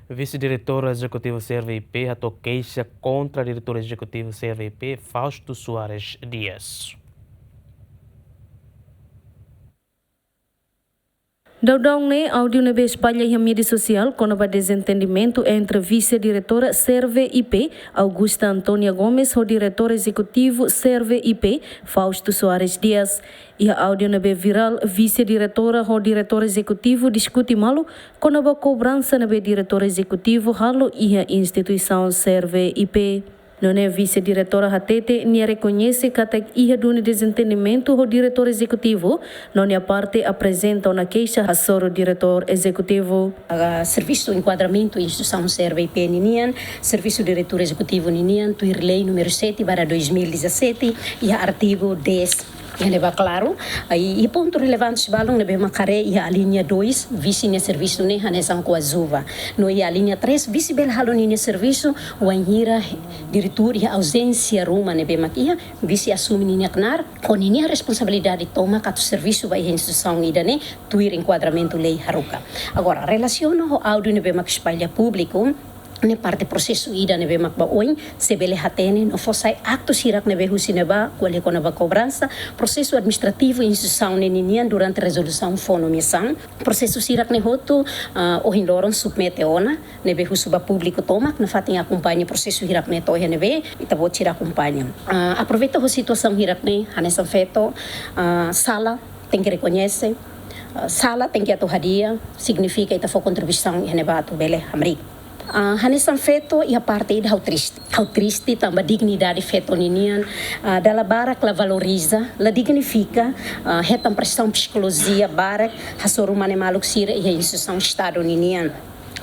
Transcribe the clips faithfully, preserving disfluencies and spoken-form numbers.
Vise-Diretór Ezekutivu CRVIP hato'o keixa kontra Diretór Ezekutivu CRVIP, Fausto Soares Dias. Daudaun ne'e, áudiu ne'ebé espalla iha média sosiál kona-ba dezentendimentu entre Vise-Diretora CRVIP, Augusta Antónia Gomes, ho Diretór Ezekutivu CRVIP, Fausto Soares Dias. Iha áudiu ne'ebé virál, Vise-Diretora ho Diretór Ezekutivu diskute malu kona-ba kobransa ne'ebé Diretór Ezekutivu halo iha instituisaun CRVIP. Nune'e Vise-Diretora hateten nia rekoñese katak iha duni dezentendimentu ho Diretór Ezekutivu, no nia parte aprezenta ona keixa hasoru Diretór Ezekutivu. Servisu enkuadramentu instituisaun CRVIP ninian, servisu Diretór Ezekutivu ninian, tuir lei númeru sete barra dois mil e dezassete, iha artigu dez, iha ne'ebá klaru, iha pontu relevante balun ne'ebé mak haree iha alínea dois, vise nia servisu ne'e hanesan koadjuva. No iha alínea três, vise bele halo ninia servisu, wainhira diretór iha auzénsia ruma ne'ebé mak iha, vise asume ninia knaar, ho ninia responsabilidade tomak atu servisu ba iha instituisaun ida-ne'e, tuir enkuadramentu lei haruka. Agora, relasiona ho áudiu ne'ebé mak espalla públiku, ne'e parte prosesu ida ne'ebé mak ba oin, se bele hatene no fó sai aktu sira ne'ebé husi ne'ebá, ko'alia kona-ba kobransa, prosesu administrativu instituisaun ne'e ninian durante rezolusaun fó nomeasaun. Prosesu sira ne'e hotu, ah, ohin loron submete ona, ne'ebé husu ba públiku tomak, nafatin akompaña prosesu hirak ne'e to'o iha ne'ebé, ita-boot sira akompaña. Ah, aproveita ho situasaun hirak ne'e, hanesan feto, ah, sala, tenke rekoñese, ah, sala tenke atu hadi'a, signifika ita fó kontribuisaun iha ne'ebá atu bele hamriik. Ah, hanesan feto iha parte ida ha'u triste. Ha'u triste tanba dignidade feto ninian, ah, dala barak la valoriza, la dignifika, ah, hetan presaun psikolojia barak, hasoru mane-maluk sira iha instituisaun Estadu ninian.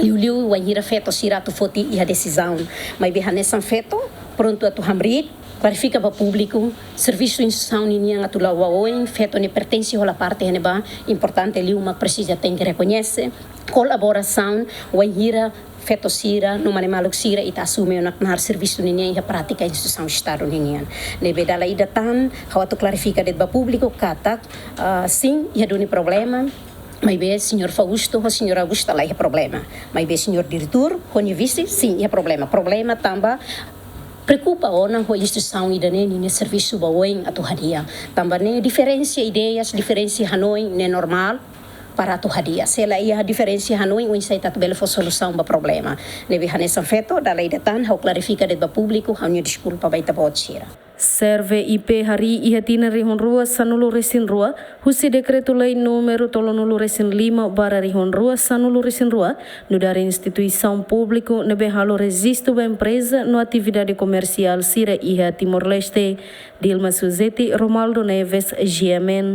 Liuliu wainhira feto sira atu foti iha desizaun. Maibé hanesan feto, prontu atu hamriik, klarifika ba públiku, servisu instituisaun ninian atu la'o ba oin, feto ne'e pertense hola parte iha ne'ebá, importante liu mak presiza tenke rekoñese, kolaborasaun, wainhira feto sira, no mane-maluk sira, ita asume ona knaar servisu ninian iha prátika instituisaun Estadu ninian. Ne'ebé dala ida tan, ha'u atu klarifika de'it ba públiku, katak, ah, sin, iha duni problema, maibé señór Fausto ho señora Augusta la iha problema. Maibé señór diretór ho nia vise, sin, iha problema. Problema tanba preokupa ona ho instituisaun ida-ne'e ninia servisu ba oin atu hadi'a. Tanba ne'e diferensa ideias, diferensa hanoin ne'e normál para atu hadi'a. Se la iha diferensa hanoin, oinsá ita atu bele fó solusaun ba problema. Ne'ebé hanesan feto, dala ida tan, ha'u klarifika de'it ba públiku, ha'u-nia deskulpa ba ita-boot sira. CRVIP harii iha tinan rihun rua sanulu resin rua, husi dekretu-lei númeru tolunulu resin lima barra rihun rua sanulu resin rua, nu'udar instituisaun públiku ne'ebé halo rejistu ba empreza no atividade komersiál sira iha Timor-Leste. Dilma Suzeti, Romaldo Neves, GMN.